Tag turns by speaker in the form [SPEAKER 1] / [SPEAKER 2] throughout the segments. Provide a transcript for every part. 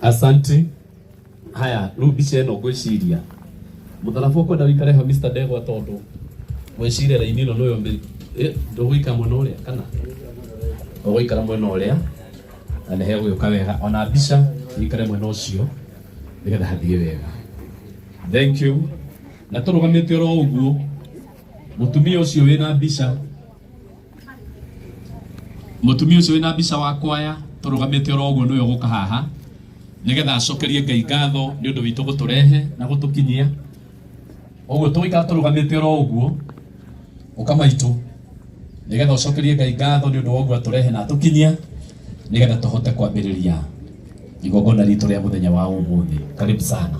[SPEAKER 1] Asante. Haya, rĩu mbica ĩno ngwĩciria mũtharaba ũkwenda wĩikare ho Mr. Ndegwa tondũ ngwĩciria raini ĩno nĩyo ndũgũikara mwena ũrĩa kana ũgũikara mwena ũrĩa na nĩ hegũgĩũka wega ona mbica ĩikare mwena ũcio nĩgetha hathiĩ wega. Thank you. Na tũrũgamĩte oro ũguo mũtumia ũcio wĩna mbica mũtumia ũcio wĩna mbica wa kwaya tũrũgamĩte oro ũguo nĩwe ũgũka haha nĩgetha acokerie Ngai ngatho nĩ ũndũ witũ gũtũrehe na gũtũkinyia ũguo tũgũikara tũrũgamĩte oro ũguo ũka maitũ nĩgetha ũcokerie Ngai ngatho nĩ ũndũ wa ũguo atũrehe na atũkinyia nĩgetha tũhote kwambĩrĩria igongona ritũ rĩa mũthenya wa ũmũthĩ. Karibu sana.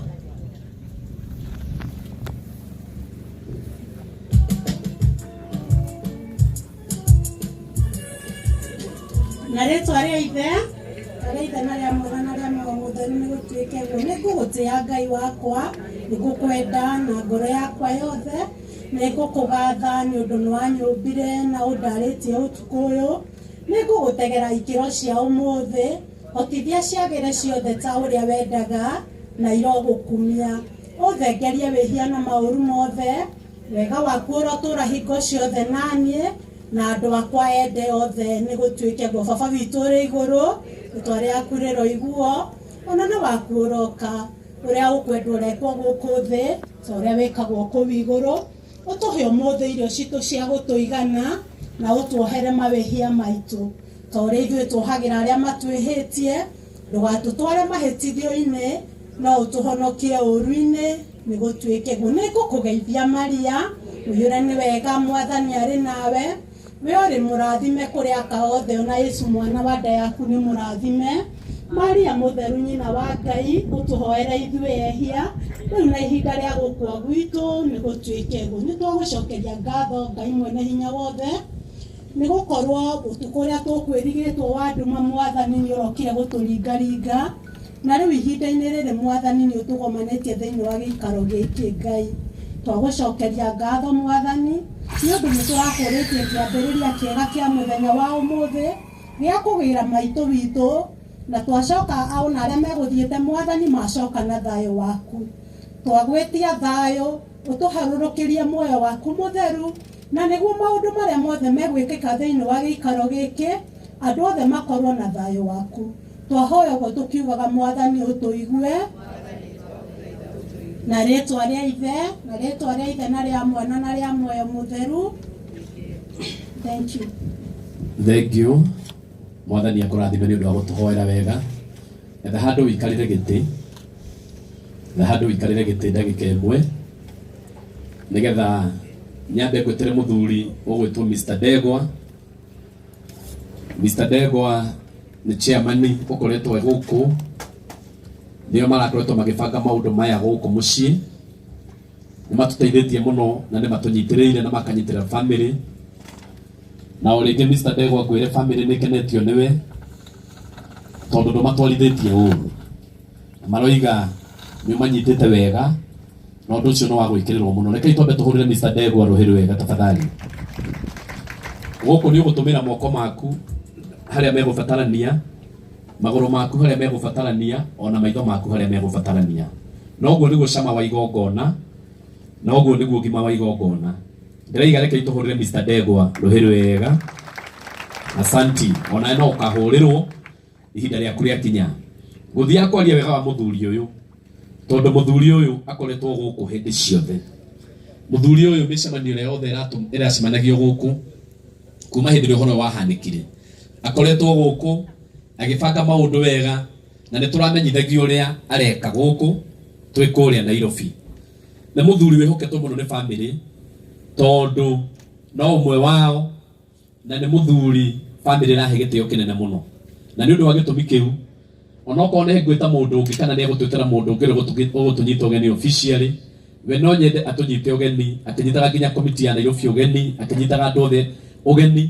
[SPEAKER 2] Na rĩtwa rĩa ithe na rĩa ithe na rĩa mwana na rĩa Muoyo Mũtheru nĩ gũtuĩke guo. Nĩ ngũgũtĩĩa Ngai wakwa, nĩ ngũkwenda na ngoro yakwa yothe, nĩ ngũkũgatha nĩ ũndũ nĩ wanyũmbire na ũndarĩtie ũtukũ ũyũ. Nĩ ngũgũtegera ikĩro cia ũmũthĩ, hotithia ciagĩre ciothe ta ũrĩa wendaga na irogũkumia. Ũthengerie wĩhia na maũru mothe, wega waku ũrotũũra hingo ciothe naniĩ na andũ akwa ende othe nĩ gũtuĩke guo. Baba witũ ũrĩ igũrũ, rĩtwa rĩaku rĩroiguo, ũnene waku ũroka, ũrĩa ũkwendwo ũrekwo gũkũ thĩ ta ũrĩa wĩkagwo kũu igũrũ. Ũtũhe ũmũthĩ irio citũ cia gũtũigana na ũtuohere mawĩhia maitũ ta ũrĩa ithuĩ tuohagĩra arĩa matwĩhĩtie. Ndũgatũtware mahĩtithio-inĩ, no ũtũhonokie ũũru-inĩ nĩ gũtuĩke guo. Nĩ ngũkũgeithia Maria, ũiyũre nĩ wega, Mwathani arĩ nawe. We ũrĩ mũrathime kũrĩ aka othe, ona Yesu mwana wa nda yaku nĩ mũrathime. Maria mũtheru nyina wa Ngai, ũtũhoere ithuĩ ehia, rĩu na ihinda rĩa gũkua gwitũ nĩ gũtuĩke guo. Nĩ twagũcokeria ngatho Ngai mwene hinya wothe, nĩ gũkorwo ũtukũ ũrĩa tũkwĩrigĩtwo wa nduma Mwathani nĩ ũrokire gũtũringaringa, na rĩu ihinda-inĩ rĩrĩ Mwathani nĩ ũtũgomanĩtie thĩinĩ wa gĩikaro gĩkĩ Ngai. Twagũcokeria ngatho Mwathani nĩ ũndũ nĩ tũrakũrĩtie kĩambĩrĩria kĩega kĩa mũthenya wa ũmũthĩ gĩa kũgĩra maitũ witũ, na twacoka ona arĩa megũthiĩte Mwathani macoka na thayũ waku. Twagwĩtia thayũ ũtũharũrũkĩrie muoyo waku mũtheru, na nĩguo maũndũ marĩa mothe megwĩkĩka thĩinĩ wa gĩikaro gĩkĩ andũ othe makorwo na thayũ waku. Twahoya ũguo tũkiugaga Mwathani ũtũigue, na rĩtwa rĩa ithe na rĩtwa rĩa ithe na rĩa mwana na rĩa muoyo mũtheru. Thank you.
[SPEAKER 1] Thank you. Mwathani akũrathime nĩ ũndũ wa gũtũhoera wega. Etha handũ ũikarĩre gĩtĩ. Etha handũ ũikarĩre gĩtĩ ndagĩka ĩmwe. Nigetha nyambe ngwĩtĩre mũthuri ũgwĩtwo Mr. Ndegwa. Mr. Ndegwa nĩ chairman ũkoretwo e gũkũ, nĩo marakoretwo magĩbanga maũndũ maya gũkũ mũciĩ. Nĩ matũteithĩtie mũno na nĩ matũnyitĩrĩire na makanyitĩrĩra family. Na o rĩngĩ Mr. Ndegwa ngwĩre family nĩ ĩkenetio nĩwe tondũ ndũmatwarithĩtie ũru. Na maroiga nĩ ũmanyitĩte wega na ũndũ ũcio nĩ wa gwĩkĩrĩrwo mũno. Rekei twambe tũhũrĩre Mr. Ndegwa rũhĩ rwega tafadhali. Gũkũ nĩ ũgũtũmĩra moko maku harĩa megũbatarania, magũrũ maku harĩa megũbatarania, ona maitho maku harĩa megũbatarania. Na ũguo nĩguo cama wa igongona, na ũguo nĩguo ũgima wa igongona. Ndĩraiga rekei tũhũrĩre Mr. Ndegwa rũhĩ rwega. Asanti. Onawe no ũkahũrĩrwo ihinda rĩaku rĩakinya. Ngũthiaga kwaria wega wa mũthuri ũyũ, tondũ mũthuri ũyũ akoretwo gũkũ hĩndĩ ciothe. Mũthuri ũyũ mĩcemanio ĩrĩa yothe ĩracemanagio gũkũ kuma hĩndĩ ĩrĩa ũhoro ũyũ wahanĩkire, akoretwo gũkũ agĩbanga maũndũ wega, na nĩ tũramenyithagio ũrĩa areka gũkũ twĩ kũrĩa Nairobi. Nĩ mũthuri wĩhoketwo mũno nĩ family, tondũ no ũmwe wao, na nĩ mũthuri family ĩrahe gĩtĩo kĩnene mũno. Na nĩ ũndũ wa gĩtũmi kĩu, onokorwo nĩ ngwĩta mũndũ ũngĩ kana nĩ egũtwĩtĩra mũndũ ũngĩ ũrĩa ũgũtũnyita ũgeni officially, we no nyende atũnyite ũgeni, akĩnyitaga nginya komiti ya Nairobi ũgeni, akĩnyitaga andũ othe ũgeni,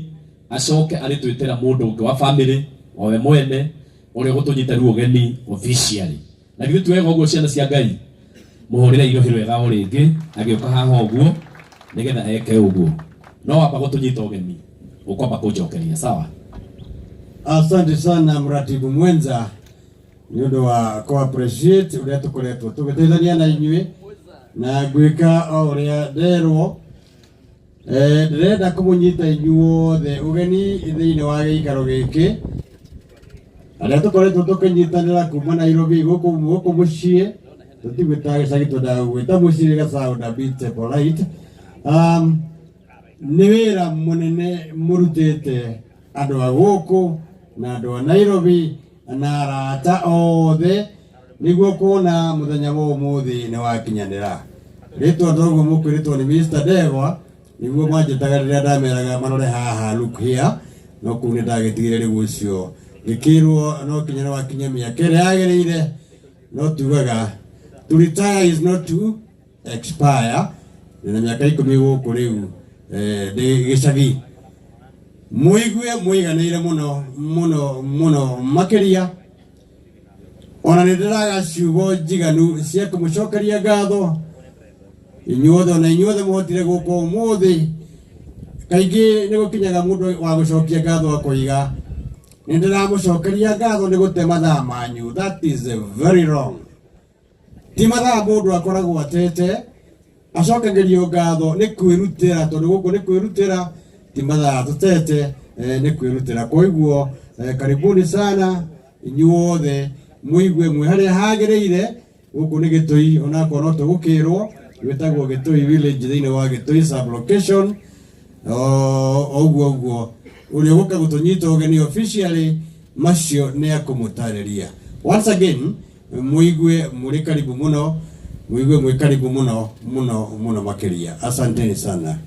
[SPEAKER 1] acoke arĩtwĩtĩra mũndũ ũngĩ wa family o we mwene ũrĩa ũgũtũnyita rĩu ũgeni officially. Na githĩ ti wega ũguo ciana cia Ngai? Mũhũrĩre irohi rwega o rĩngĩ agĩũka haha ũguo nĩgetha eke ũguo. No wamba gũtũnyita ũgeni, ũkwamba kũnjokeria, sawa?
[SPEAKER 3] Asante sana mratibu mwenza nĩ ũndũ wa kũ appreciate ũrĩa tũkoretwo tũgĩteithania na inyuĩ na ngwĩka o ũrĩa nderwo. Ndĩrenda kũmũnyita inyuothe ũgeni thĩinĩ wa gĩikaro gĩkĩ, arĩa tũkoretwo tũkĩnyitanĩra kuma Nairobi gũkũ mũciĩ. Tũtigwĩtaga gĩcagi, twendaga gwĩta mũciĩ gĩga sound a bit polite. Nĩ wĩra mũnene mũrutĩte andũ a gũkũ na andũ a Nairobi na arata othe nĩguo kuona mũthenya wa ũmũthĩ nĩ wakinyanĩra. Rĩtwa toguo mũkwĩrĩtwo nĩ Mr. Ndegwa, nĩguo manjĩtaga rĩrĩa ndameraga marore haha, look here, no kũu nĩ ndagĩtigire rĩu ũcio ngĩkĩrwo no kinya nĩ wakinya mĩaka ĩrĩa yagĩrĩire, no tugaga to retire is not to expire. Ndĩna mĩaka 10 gũkũ rĩu, ndĩ gĩcagi. Mũigue mũiganĩire mũno mũno mũno makĩria. Ona nĩ ndĩraga ciugo njiganu cia kũmũcokeria ngatho inyuothe, ona inyuothe mũhotire gũka ũmũthĩ. Kaingĩ nĩ gũkinyaga mũndũ wa gũcokia ngatho akoiga nĩ ndĩramũcokeria ngatho nĩ gũte mathaa manyu. That is very wrong. Ti mathaa mũndũ akoragwo atete, acokagerio ngatho nĩ kwĩrutĩra, tondũ gũkũ nĩ kwĩrutĩra, ti mathaa tũtete, nĩ kwĩrutĩra. Koiguo, karibuni sana inyuothe, mũigue mwĩ harĩa hagĩrĩire. Gũkũ nĩ Gĩtũi, onakorwo no tũgũkĩrwo gwĩtagwo Gĩtũi village thĩinĩ wa Gĩtũi sub location. Ũguo ũguo ũrĩa ũgũka gũtũnyita ũgeni officially macio nĩ akũmũtarĩria. Once again, mũigue mũrĩ karibu mũno, mũigue mwĩ karibu mũno mũno mũno makĩria. Asanteni sana.